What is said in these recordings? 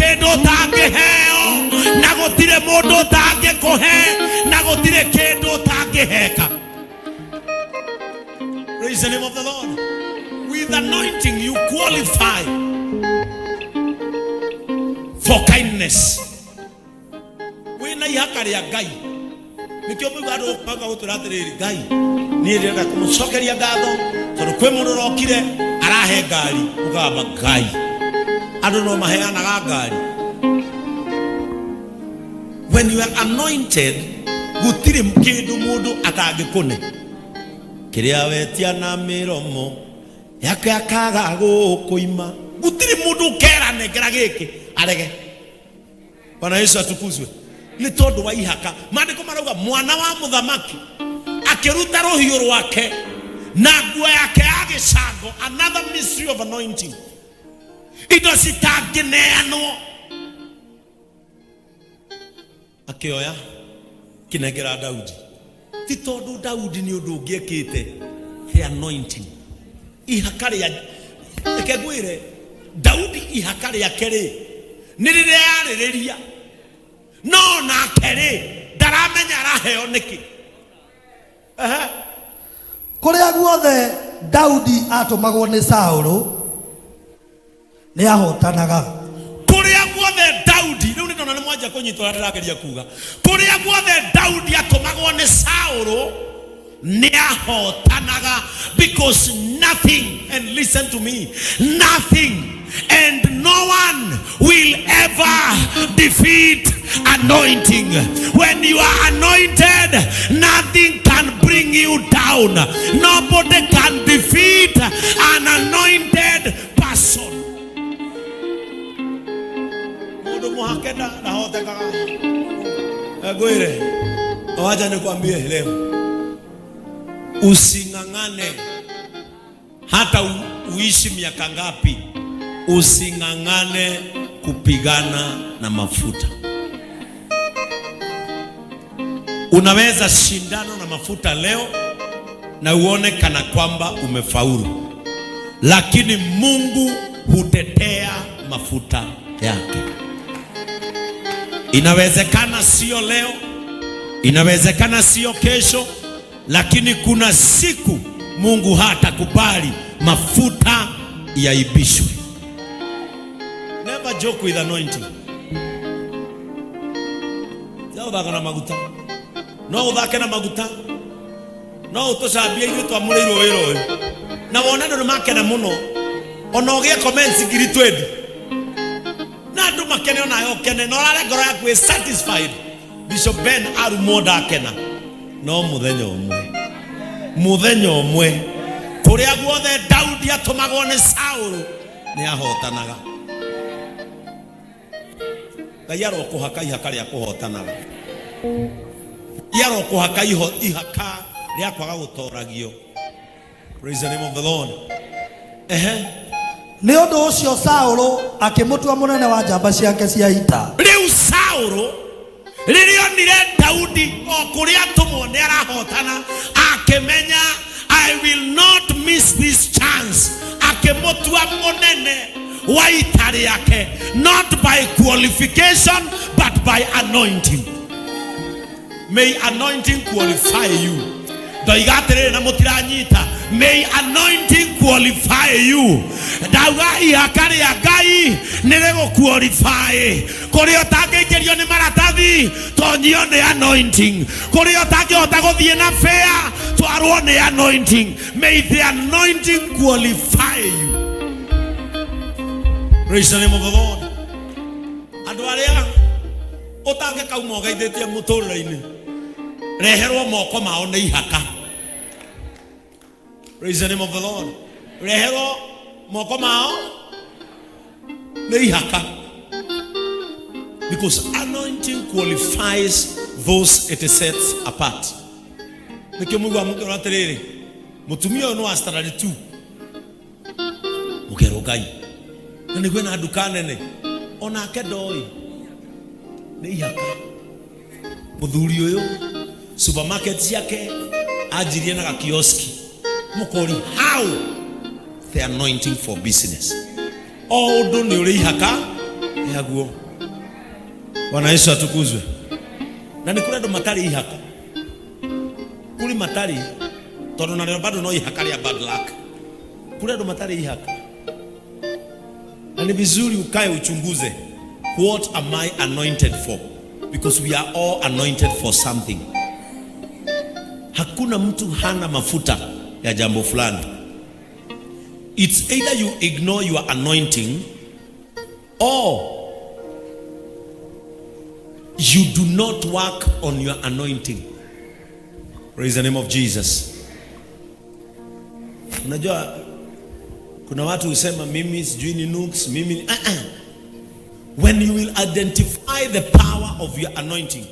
Kĩndũ ũtangĩheo, na gũtirĩ mũndũ ũtangĩkũhe, na gũtirĩ kĩndũ ũtangĩheka. Praise the name of the Lord. With anointing you qualify for kindness. Wĩna ihaka rĩa Ngai, nĩkĩo mũigua andũ mauga gũtwĩra atĩrĩrĩ, Ngai, niĩ ndĩrenda kũmũcokeria ngatho tondũ kwĩ mũndũ ũrokire arahe ngari. Ũkamba Ngai, andũ no maheanaga ngari. When you are anointed, gũtirĩ kĩndũ mũndũ atangĩkũne. Kĩrĩa wetia na mĩromo yake akaga gũkũima, gũtirĩ mũndũ ũkera nengera gĩkĩ arege. Bwana Yesu atukuzwe. Nĩ tondũ wa ihaka. Maandĩko marauga mwana wa mũthamaki akĩruta rũhiũ rwake na nguo yake ya gĩcango. Another mystery of anointing, indo citangĩneanwo, akĩoya kĩnengera Daudi. Ti tondũ Daudi nĩ ũndũ ũngĩ ekĩte, the anointing, ihaka rĩa, reke ngwĩre, Daudi ihaka rĩake rĩ nĩ rĩreyarĩrĩria, no nake rĩ ndaramenya araheo nĩkĩ. Ehe. Kũrĩa guothe Daudi atũmagwo nĩ Saũlũ, nĩ ahotanaga. Kũrĩa guothe Daudi, rĩu nĩ ndona nĩ mwanjia kũnyita ũrĩa ndĩrageria kuga, kũrĩa guothe Daudi atũmagwo nĩ Saũlũ nĩ ahotanaga, because nothing, and listen to me, nothing and no one will ever defeat anointing. When you are anointed, nothing can bring you down. Nobody can defeat an anointed person. Mundu muhake ndahotekaga. Ngwire, wacha nikwambie leo, using'ang'ane hata uishi miaka ngapi, using'ang'ane kupigana na mafuta. Unaweza shindana na mafuta leo na uone kana kwamba umefaulu, lakini Mungu hutetea mafuta yake. Inawezekana sio leo, inawezekana sio kesho, lakini kuna siku Mungu hatakubali mafuta yaibishwe. Never joke with anointing. Tiga gũthaka na maguta. No ũthake na maguta, no ũtũcambie ithuĩ twamũrĩirwo wĩra ũyũ, na wona andũ nĩ makena mũno, ona ũgĩe comments 20,000 na andũ makene, onawe ũkene na ũrare ngoro yaku ĩ satisfied. Bishop Ben arumwo ndakena, no mũthenya ũmwe, mũthenya ũmwe, kũrĩa guothe Daudi atũmagwo nĩ Saũlũ nĩ ahotanaga. Ngai arokũhaka ihaka rĩa kũhotanaga. Ngai arokũhaka ihaka rĩa kwaga gũtoragio. Praise the name of the Lord. Ehe. Nĩ ũndũ ũcio Saũlũ akĩmũtua mũnene wa njamba ciake cia ita. Rĩu Saũlũ rĩrĩa onire Daudi o kũrĩa atũmwo nĩ arahotana, akĩmenya, "I will not miss this chance." Akĩmũtua mũnene wa ita rĩake, not by qualification but by anointing. May anointing qualify you. Ndoiga atĩrĩrĩ na mũtiranyita, may anointing qualify you. Ndauga ihaka rĩa Ngai nĩ rĩgũqualify. Kũrĩa ũtangĩingĩrio nĩ maratathi, tonyio nĩ anointing. Kũrĩa ũtangĩhota gũthiĩ na fair, twarwo nĩ anointing. May the anointing qualify you. Praise the name of the Lord. Andũ arĩa ũtangĩkauma ũgeithĩtie mũtũrĩre-inĩ, reherwo moko mao nĩ ihaka. Praise the name of the Lord. Reherwo moko mao nĩ ihaka, because anointing qualifies those it sets apart. Nĩkĩo mũigua mũkĩrwo atĩrĩrĩ, mũtumia ũyũ nĩ wa standard 2, mũkerwo Ngai na nĩguo na nduka nene, onake ndoĩ nĩ ihaka. Mũthuri ũyũ supermarket ciake anjirie na gakioski, mũkori, how? The anointing for business. O ũndũ nĩ ũrĩ ihaka. Yaguo. Bwana Yesu atukuzwe. Na nĩ kũrĩ andũ matarĩ ihaka, kũrĩ matarĩ, tondũ narĩo bado no ihaka rĩa bad luck. Kũrĩ andũ matarĩ ihaka, na ni vizuri ukae uchunguze, what am I anointed for? Because we are all anointed for something. Hakuna mtu hana mafuta ya jambo fulani. It's either you ignore your anointing or you do not work on your anointing. Praise the name of Jesus. Unajua kuna watu husema mimi sijui ni nuks, mimi ni uh-uh. When you will identify the power of your anointing,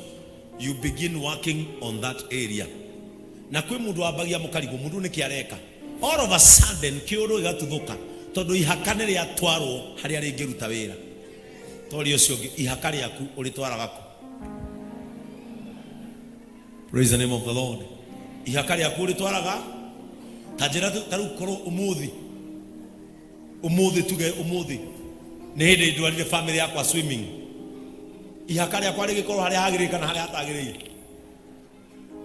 you begin working on that area. Na kwĩ mũndũ wambagia mũkarigwo mũndũ nĩkĩ areka, all of a sudden kĩũndũ gĩgatuthuka tondũ ihaka nĩ rĩatwarwo harĩa rĩngĩruta wĩra. Tori ũcio ũngĩ, ihaka rĩaku ũrĩtwaraga kũ? Praise the name of the Lord. Ihaka rĩaku ũrĩtwaraga ta njĩra ta rĩu korwo ũmũthĩ, ũmũthĩ, tuge ũmũthĩ nĩ hĩndĩ ndwarire family yakwa swimming, ihaka rĩakwa rĩgĩkorwo harĩa hagĩrĩire kana harĩa hatagĩrĩire,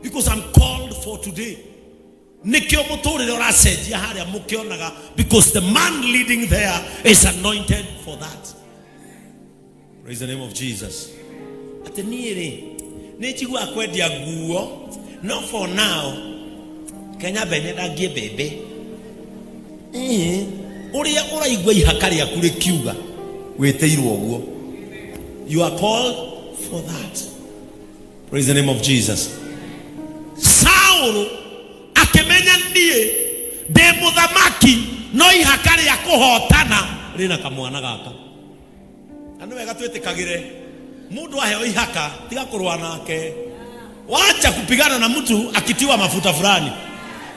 because I'm called for today. Nikio mũtũrĩre ũracenjia harĩa mũkĩonaga, because the man leading there is anointed for that. Praise the name of Jesus. Atĩ niĩ rĩ, nĩ njiguaga kwendia nguo, no for now Kenya mbenyendangie mbembe. Ĩĩ, ũrĩa ũraigua ihaka rĩaku rĩkiuga wĩtĩirwo ũguo, you are called for that. Praise the name of Jesus. Saũlũ akĩmenya niĩ ndĩ mũthamaki, no ihaka rĩa kũhotana rĩna kamwana gaka. Na nĩ wega twĩtĩkagĩre mũndũ aheo ihaka, tiga kũrũa nake. Wacha kupigana na mtu akitiwa mafuta fulani.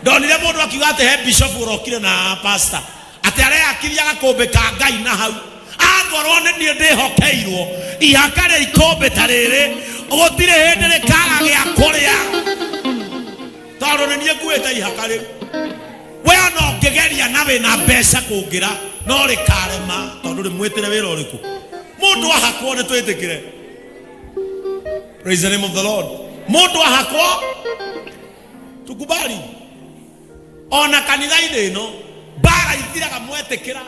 Ndonire mũndũ akiuga atĩ he bishop ũrokire na pastor atĩ areakiria gakũmbĩ ka Ngai na hau. Angorwo nĩ niĩ ndĩhokeirwo ihaka rĩa ikũmbĩ ta rĩrĩ, gũtirĩ hĩndĩ rĩkaga gĩa kũrĩa, tondũ nĩ niĩ nguĩte ihaka rĩu. We ona ũngĩgeria na wĩna mbeca kũngĩra, no rĩkarema, tondũ rĩmwĩtĩre wĩra ũrĩkũ. Mũndũ ahakwo nĩ twĩtĩkĩre. Praise the name of the Lord. Mũndũ ahakwo tukubali. Ona kanitha-inĩ ĩno mbara ithiraga mwetĩkĩra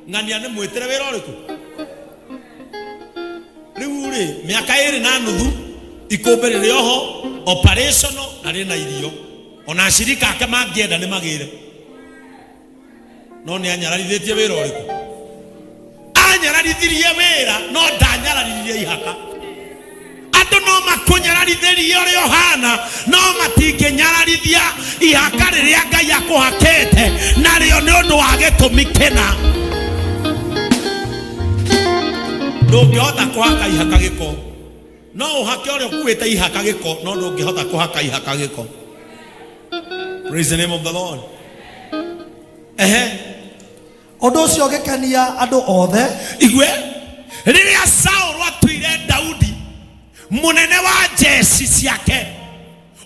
ng'ania nĩ mwĩtĩre wĩra ũrĩkũ. Rĩu rĩ, mĩaka ĩrĩ na nuthu ikũmbĩ rĩrĩ oho operational na rĩna irio, ona acirika ake mangĩenda nĩ magĩre, no nĩ anyararithĩtie wĩra ũrĩkũ? Anyararithirie wĩra, no ndanyararirie ihaka. Andũ no makũnyararithĩrie ũrĩa ũhana, no matingĩnyararithia ihaka rĩrĩa Ngai akũhakĩte narĩo nĩ ũndũ wa gĩtũmi kĩna. Ndũngĩhota kũhaka ihaka gĩko. No ũhake ũrĩa ũkuĩte ihaka gĩko, no ndũngĩhota kũhaka ihaka gĩko. Praise the name of the Lord. Ehe. Ũndũ ũcio ũgĩkenia andũ othe. Igue, rĩrĩa Saũlũ atuire Daudi mũnene wa njeci ciake,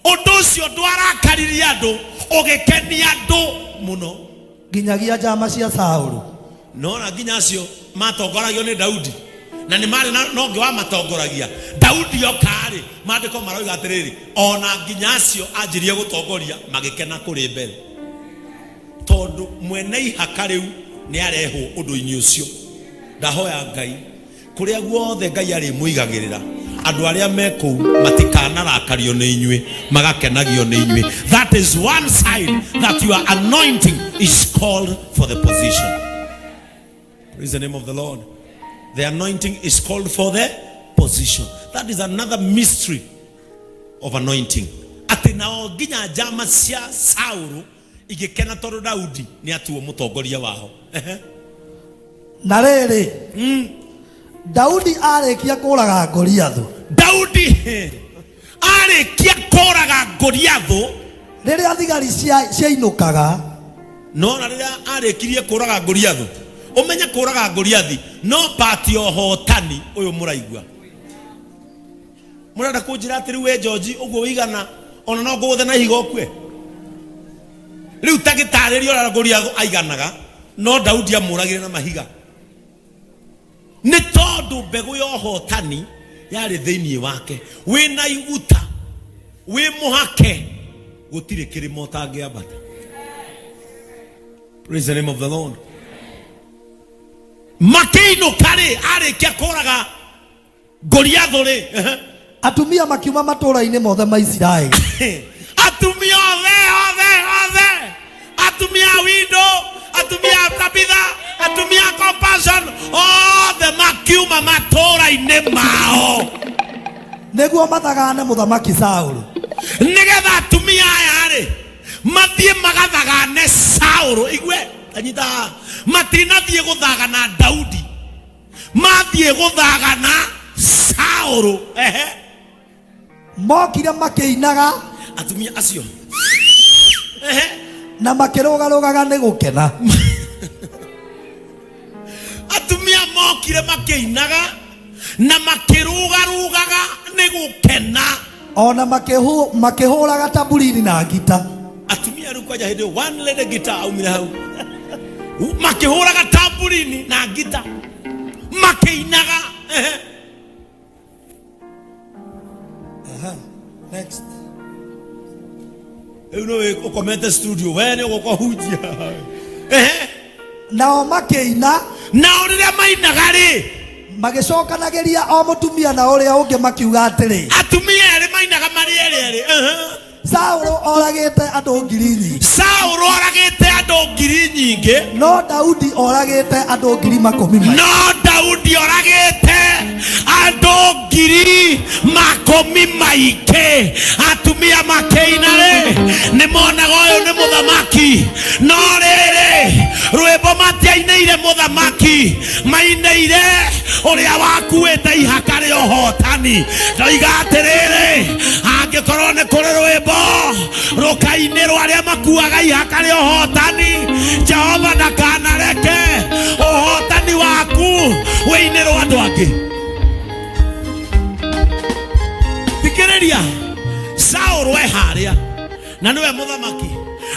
ũndũ ũcio ndwarakaririe andũ, ũgĩkenia andũ mũno. Nginyagia njama cia Saũlũ. Nona nginya acio matongoragio nĩ Daudi, na nĩ marĩ na no ũngĩ wamatongoragia. Daudi oka-rĩ, maandĩko maroiga atĩrĩrĩ, ona nginya acio anjirie gũtongoria magĩkena kũrĩ mbere, tondũ mwene ihaka rĩu nĩ arehwo ũndũ-inĩ ũcio. Ndahoya Ngai kũrĩa guothe Ngai arĩmũigagĩrĩra, andũ arĩa me kũu matikanarakario nĩ inyuĩ, magakenagio nĩ inyuĩ. That is one side that your anointing is called for the position. Praise the name of the Lord. The anointing is called for the position. That is another mystery of anointing. Atĩ nao nginya njama cia Saũlũ igĩkena tondũ Daudi nĩ atuo mũtongoria wao. Ehe. Na rĩrĩ, Daudi arĩkia kũraga Goliathu, Daudi arĩkia kũraga Goliathu, rĩrĩa thigari ciainũkaga, nona rĩrĩa arĩkirie kũraga Goliathu, ũmenye kũraga Goliathi no pati ũhotani ũyũ mũraigua. Mũrenda kũnjĩra atĩ rĩu we George ũguo wĩigana ona no ngũgũthe na ihiga ũkue? Rĩu ta gĩtarĩria ũrĩa Goliathu aiganaga, no Daudi amũragire na mahiga. Nĩ tondũ mbegũ ya ũhotani yarĩ thĩinĩ wake. Wĩna iguta, wĩ mũhake, gũtirĩ kĩrĩma ũtangĩambata. Praise the name of the Lord. Makĩinũka rĩ, arĩkia kũraga Goliathũ rĩ, ehe. Atumia makiuma matũũra-inĩ mothe ma Isiraeli. Atumia othe othe othe, atumia a window, atumia a Tabitha, atumia a Compassion, othe makiuma matũũra-inĩ mao. Nĩguo mathagane mũthamaki Saũlũ. Nĩgetha atumia aya rĩ mathiĩ magathagane Saũlũ. Igue anyita haha, matinathiĩ gũthagana Daudi, mathiĩ gũthagana Saũlũ. Ehe. Mokire makĩinaga. Atumia acio. Ehe. Na makĩrũgarũgaga nĩ gũkena. Atumia mokire makĩinaga na makĩrũgarũgaga nĩ gũkena. Ona makĩhũraga tamburini na ngita. Atumia rĩu kwanja hĩndĩ ĩyo, one lady guitar aumire hau, makĩhũraga tamburini na ngita, makĩinaga. Ehe. Next. Rĩu nĩ ũkomete studio, we nĩ ũgũka hunjia. Ehe. Nao makĩina. Nao rĩrĩa mainaga rĩ, magĩcokanagĩria o mũtumia na ũrĩa ũngĩ makiuga atĩrĩ, atumia erĩ mainaga marĩ erĩ erĩ. Ehe. Saũlũ oragĩte andũ ngiri nyingĩ. Saũlũ oragĩte andũ ngiri nyingĩ, no Daudi oragĩte andũ ngiri makũmi maingĩ. No Daudi oragĩte andũ ngiri makũmi maingĩ. Atumia makĩina rĩ, nĩ monaga ũyũ nĩ mũthamaki, no rĩrĩ rwĩmbo matiainĩire mũthamaki, mainĩire ũrĩa wakuĩte ihaka rĩa ũhotani. Ndoiga atĩrĩrĩ, angĩkorwo nĩ kũrĩ rwĩmbo rũkainĩrwo arĩa makuaga ihaka rĩa ũhotani, Jehova ndakanareke ũhotani waku wĩinĩrwo andũ angĩ. Thikĩrĩria, Saũlũ e harĩa na nĩwe mũthamaki,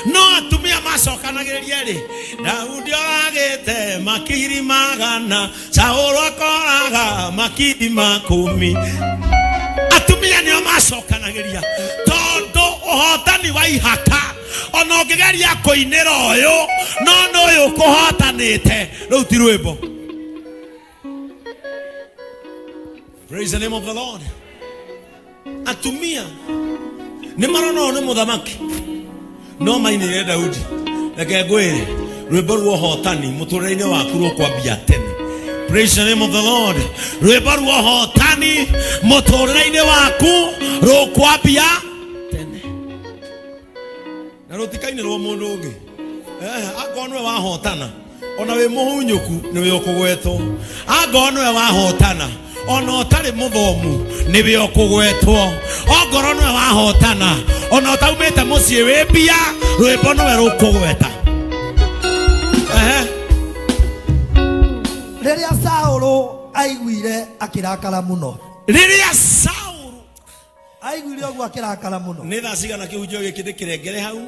no atumia macokanagĩrĩria rĩ, Daudi oragĩte makiri magana, Saũlũ akoraga makiri makũmi. Atumia nĩo macokanagĩria, tondũ ũhotani wa ihaka ona ũngĩgeria kũinĩra ũyũ, no nĩ ũyũ ũkũhotanĩte, rĩu ti rwĩmbo. Praise the name of the Lord. Atumia nĩ marona ũyũ nĩ mũthamaki, no mainĩire Daudi. Reke ngwĩre, rwĩmbo rwa ũhotani mũtũrĩre-inĩ waku rũkwambia tene. Praise the name of the Lord. Rwĩmbo rwa ũhotani mũtũrĩre-inĩ waku rũkwambia tene, na rũtikainĩrwo mũndũ ũngĩ. Angorwo nĩwe wahotana, ona wĩ mũhunyũku nĩwe ũkũgwetwo. Angorwo nĩwe wahotana, ona ũtarĩ mũthomu nĩwe ũkũgwetwo. Ongorwo nĩwe wahotana, ona ũtaumĩte mũciĩ wĩ mbia, rwĩmbo nĩwe rũkũgweta. Ehe. Rĩrĩa Saũlũ aiguire akĩrakara mũno. Rĩrĩa Saũlũ aiguire ũguo akĩrakara mũno. Nĩ thaa cigana kĩhunjio gĩkĩ ndĩkĩrengere hau,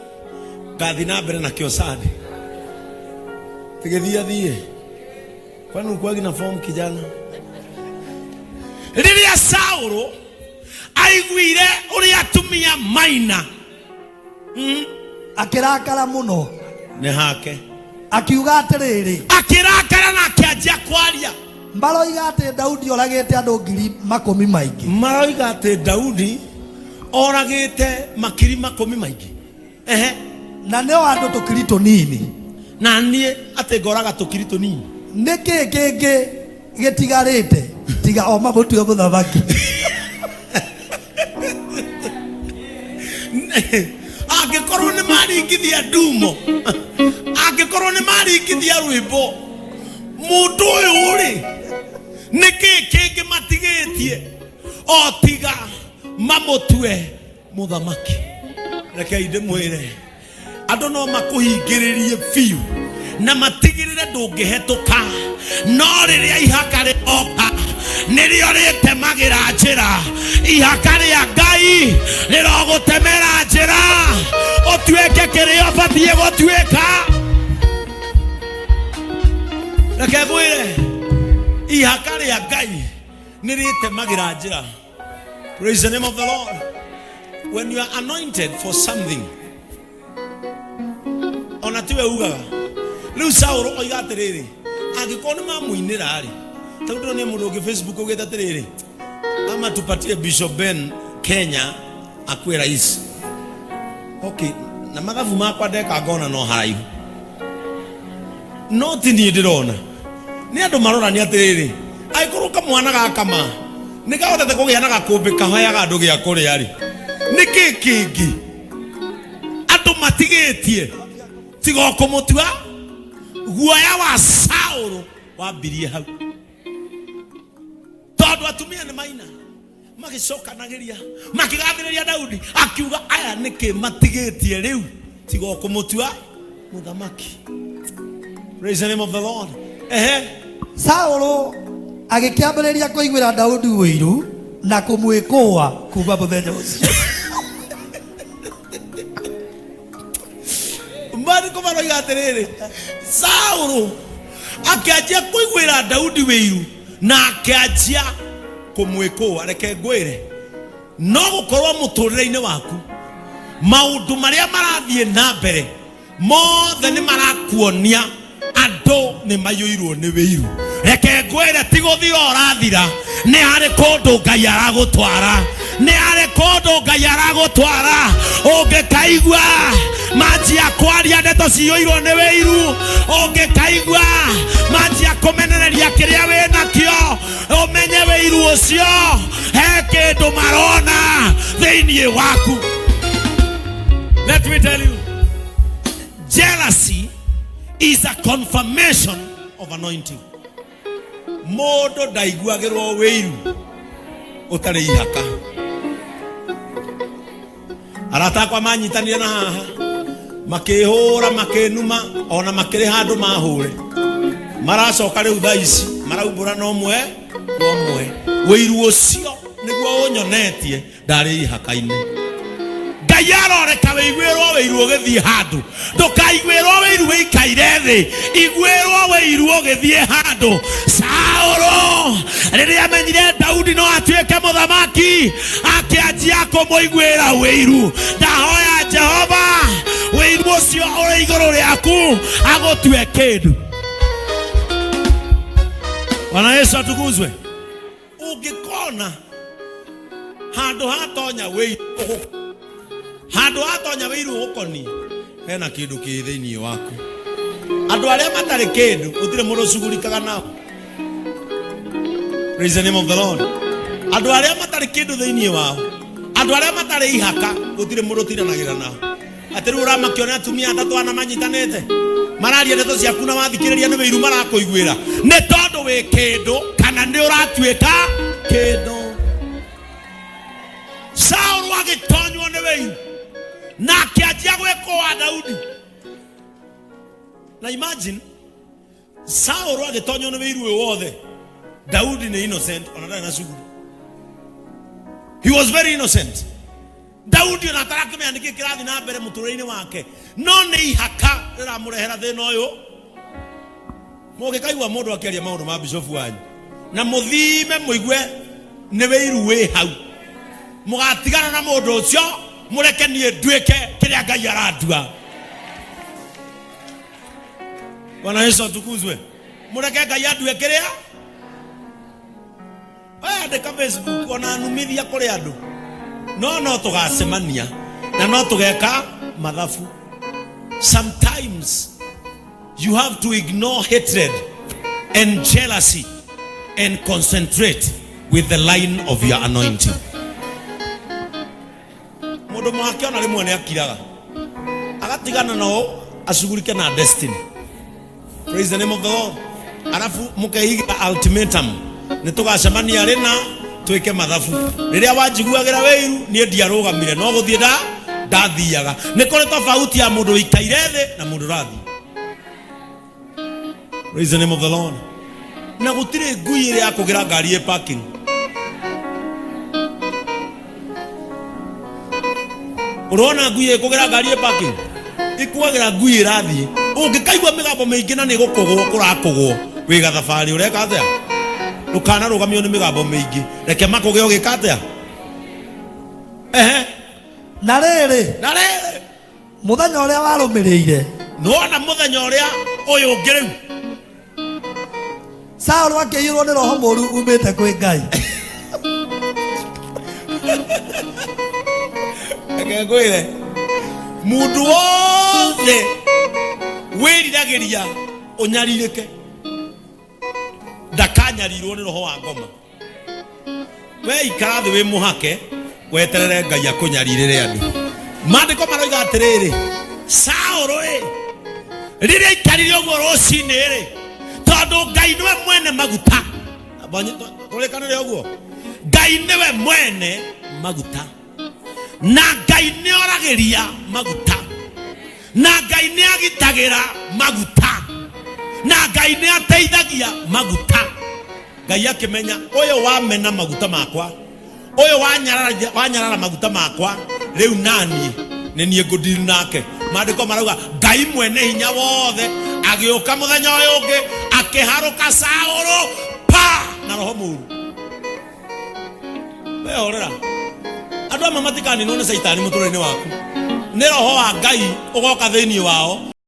ngathi na mbere nakĩo sande tũgĩthiĩ athiĩ, kwani ukwagi na form kijana? Rĩrĩa Saũlũ aiguire ũrĩa atumia maina, akĩrakara mũno. Nĩ hake. Akiuga atĩrĩrĩ, akĩrakara na akĩanjia kwaria. Maroiga atĩ Daudi oragĩte andũ ngiri makũmi maingĩ. Maroiga atĩ Daudi oragĩte makiri makũmi maingĩ. Ehe. Na nĩo andũ tũkiri tũnini. Na niĩ atĩ ngoraga tũkiri tũnini. Nĩ kĩĩ kĩngĩ gĩtigarĩte tiga o mamũtue mũthamaki? Angĩkorwo nĩ maringithia ndumo, angĩkorwo nĩ maringithia rwĩmbo, mũndũ ũyũ rĩ, nĩ kĩĩ kĩngĩ matigĩtie o tiga mamũtue mũthamaki? Rekei ndĩmwĩre, andũ no makũhingĩrĩrie biũ na matigĩrĩre ndũngĩhetũka, no rĩrĩa ihaka rĩroka nĩrĩo rĩtemagĩra njĩra. Ihaka rĩa Ngai rĩrogũtemera njĩra ũtuĩke kĩrĩa ũbatiĩ gũtuĩka. Reke ngwĩre, Ihaka rĩa Ngai nĩ rĩtemagĩra njĩra. Praise the name of the Lord. When you are anointed for something, ona tiwe ugaga rĩu Saũlũ oiga atĩrĩrĩ, angĩkorwo nĩ mamũinĩra rĩ, tondũ ndĩronire mũndũ ũngĩ Facebook augĩte atĩrĩrĩ, ama tupatie Bishop Ben Kenya akue rais. Okay, na mathabu makwa ndeka ngona no haraihu, no ti niĩ ndĩrona, nĩ andũ marorania atĩrĩrĩ, angĩkorwo kamwana gaka ma nĩ kahotete kũgĩa na gakũmbĩ kahoyaga andũ gĩa kũrĩa rĩ, nĩ kĩ kĩngĩ andũ matigĩtie tiga o kũmũtua? Guoya wa Saũlũ wambirie hau, tondũ atumia nĩ maina magĩcokanagĩria makĩgathĩrĩria Daudi, akiuga aya nĩkĩ matigĩtie rĩu tiga o kũmũtua mũthamaki? Praise the name of the Lord. Ehe. Saũlũ agĩkĩambĩrĩria kũiguĩra Daudi ũiru na kũmwĩkũa kuma mũthenya ũcio. Maandĩko maroiga atĩrĩrĩ, Saũlũ akĩanjia kũiguĩra Daudi wĩiru na akĩanjia kũmwĩkũa. Reke ngwĩre, no gũkorwo mũtũrĩre-inĩ waku maũndũ marĩa marathiĩ na mbere mothe nĩ marakuonia andũ nĩ maiyũirwo nĩ wĩiru. Reke ngwĩre, ti gũthira ũrathira, nĩ harĩ kũndũ Ngai aragũtwara, nĩ harĩ kũndũ Ngai aragũtwara. Ũngĩkaigua manjia kwaria ndeto ciyũirwo nĩ wĩiru, ũngĩkaigua manjia kũmenereria kĩrĩa wĩ nakĩo, ũmenye wĩiru ũcio he kĩndũ marona thĩinĩ waku. Let me tell you, jealousy is a confirmation of anointing. Mũndũ ndaiguagĩrwo wĩiru ũtarĩ ihaka. Arata akwa manyitanire na haha makĩhũra, makĩnuma, ona makĩrĩ handũ mahũre, maracoka rĩu thaa ici maraumbũra na ũmwe kwa ũmwe. Wĩiru ũcio nĩguo ũnyonetie ndarĩ ihaka-inĩ. Ngai aroreka wĩiguĩrwo wĩiru ũgĩthiĩ handũ. Ndũkaiguĩrwo wĩiru wĩikaire thĩ, iguĩrwo wĩiru ũgĩthiĩ handũ. Saũlũ rĩrĩa amenyire Daudi no atuĩke mũthamaki, akĩanjia kũmũiguĩra wĩiru. Ndahoya Jehova wĩiru ũcio ũrĩ igũrũ rĩaku agũtue kĩndũ. Bwana Yesu atukuzwe. Ũngĩkona handũ hatonya wĩiru, handũ hatonya wĩiru ũgũkoni, hena kĩndũ kĩ thĩinĩ waku. Andũ arĩa matarĩ kĩndũ gũtirĩ mũndũ ũcugurikaga nao. Praise the name of the Lord. Andũ arĩa matarĩ kĩndũ thĩinĩ wao, andũ arĩa matarĩ ihaka, gũtirĩ mũndũ ũtindanagĩra nao. Atĩ rĩu ũramakio nĩ atumia atatũ ana manyitanĩte mararia ndeto ciaku, na wathikĩrĩria nĩ wĩiru marakũiguĩra, nĩ tondũ wĩ kĩndũ kana nĩ ũratuĩka kĩndũ. Saũlũ agĩtonywo nĩ wĩiru na akĩanjia gwĩkũa Daudi. Na imagine Saũlũ agĩtonywo nĩ wĩiru ũyũ wothe, Daudi nĩ innocent, ona ndarĩ na shughuli. He was very innocent. Daudi ona atarakĩmenya nĩkĩ kĩrathiĩ na mbere mũtũrĩre-inĩ wake, no nĩ ihaka rĩramũrehera thĩna ũyũ. Mũngĩkaigua mũndũ akĩaria maũndũ ma bishofu wanyu na mũthime mũigue nĩ wĩiru wĩ hau, mũgatigana na mũndũ ũcio, mũreke niĩ nduĩke kĩrĩa Ngai arandua. Bwana Yesu atukuzwe. Mũreke Ngai andue kĩrĩa. Andĩka Facebook ona numithia kũrĩ andũ, no no tũgacemania na no tũgeka mathabu. Sometimes you have to ignore hatred and jealousy and concentrate with the line of your anointing. Mũndũ mwake ona rĩmwe nĩ akiraga agatigana nao acugurike na destiny. Praise the name of the Lord. Arabu mũkeiga ultimatum, nĩ tũgacemania rĩna twĩke mathabu. Rĩrĩa wanjiguagĩra wĩiru, niĩ ndiarũgamire, no gũthiĩ ndathiaga. Nĩ kũrĩ tofauti ya mũndũ ũikaire thĩ na mũndũ ũrathiĩ. Praise the name of the Lord. Na gũtirĩ ngui ĩrĩa yakũgĩra ngari ĩ parking. Ũrona ngui ĩkũgĩra ngari ĩ parking? Ĩkuagĩra ngui ĩrathiĩ. Ũngĩkaigua mĩgambo mĩingĩ na nĩ gũkũgwo kũrakũgwo, wĩ gathabarĩ ũreka atĩa? Ndũkanarũgamio nĩ mĩgambo mĩingĩ, reke makũgĩe ũgĩka atĩa? Ehe. Na rĩrĩ, Na rĩrĩ, mũthenya ũrĩa warũmĩrĩire, nĩwona mũthenya ũrĩa ũyũ ũngĩ rĩu, Saũlũ akĩiyũrwo nĩ roho mũũru umĩte kwĩ Ngai. Reke ngwĩre, mũndũ wothe wĩriragĩria ũnyarirĩke ndakanyarirwo nĩ roho wa ngoma. We ikara thĩ wĩ mũhake, weterere Ngai akũnyarirĩre andũ. Maandĩko maroiga atĩrĩrĩ, Saũlũ rĩ, rĩrĩa aikarire ũguo rũcinĩ rĩ, tondũ Ngai nĩwe mwene maguta. Tũrĩkanĩre ũguo, Ngai nĩwe mwene maguta, na Ngai nĩ oragĩria maguta, na Ngai nĩ agitagĩra maguta, na Ngai nĩ ateithagia maguta. Ngai akĩmenya ũyũ wamena maguta makwa, ũyũ wanyarara maguta makwa, rĩu nani nĩ niĩ ngũndiri nake. Maandĩko marauga Ngai mwene hinya wothe agĩũka mũthenya ũyũ ũngĩ, akĩharũka Saũlũ pa na roho mũru. We horera, andũ amwe matikaninwo nĩ caitani mũtũrĩre-inĩ waku, nĩ roho wa Ngai ũgoka thĩinĩ wao.